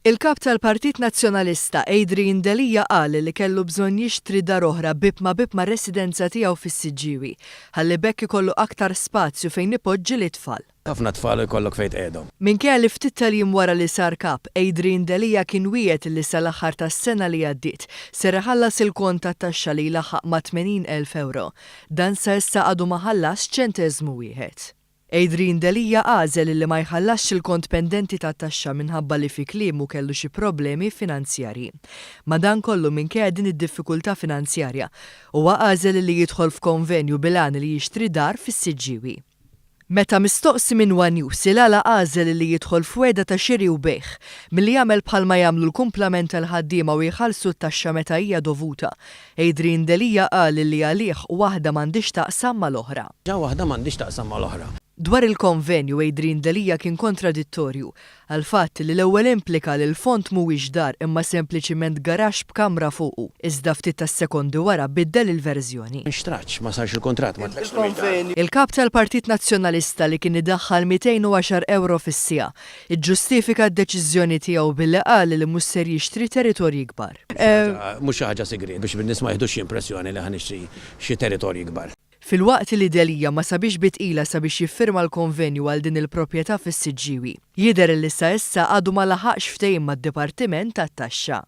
Il-Kap tal-Partit Nazzjonalista Adrian Delia qal li kellu bżonn jixtri dar oħra bieb ma' bieb mar-residenza tiegħu fis-Siġġiewi, ħalli b'hekk ikollu aktar spazju fejn ipoġġi lit-tfal. Ħafna tfal u jkollok fejn tqiegħdhom. Minkejja li ftit tal-jiem wara li sar Kap, Adrian Delia kien wiegħed li sal-aħħar tas-sena li għaddiet ser iħallas il-kont tat-taxxa li jlaħħaq ma' 80,000 ewro. Dan sa issa għadu ma ħallasx ċenteżmu wieħed. Adrian Delia għażel li ma jħallasx il-kont pendenti tat-taxxa minħabba li fi kliemu kellu xi problemi finanzjarji. Madankollu minkejja din id-diffikultà finanzjarja, huwa għażel li jidħol f'konvenju bil-għan li jixtri dar fis-Siġġiewi. Meta mistoqsi minn one News il-għala għażel li jidħol f'wegħda ta' xiri u bejgħ, milli jagħmel bħalma jagħmlu l-kumplament tal-ħaddiema u jħallsu t-taxxa meta hija dovuta, Adrian Delia qal li għalih waħda m'għandhiex taqsam mal-oħra. Ġa waħda m'għandhiex taqsam mal-oħra. Dwar il-konvenju, Adrian Delia kien kontradittorju għall-fatt li l-ewwel implika li l-fond mhuwiex dar imma sempliċiment garaxx b'kamra fuqu, iżda ftit tas-sekondi wara biddel il-verżjoni. Nxtratx, ma sarx il-kuntratt, ma tlekx li mhix dar. Il-Kap tal-Partit Nazzjonalista li kien idaħħal 210 ewro fis-siegħa, Iġġustifika d-deċiżjoni tiegħu billi qal li mhux ser jixtri territorji kbar. Mhux xi ħaġa sigriet biex in-nies ma jiħdux xi impressjoni li ħa nixtri xi territorji kbar. Filwaqt li Delia ma sabiex bi tqila sabiex jiffirma l-konvenju għal din il-proprjetà fis-Siġġiewi. Jidher li sa issa għadu ma laħaqx ftehim mad-Dipartiment tat-Taxxa.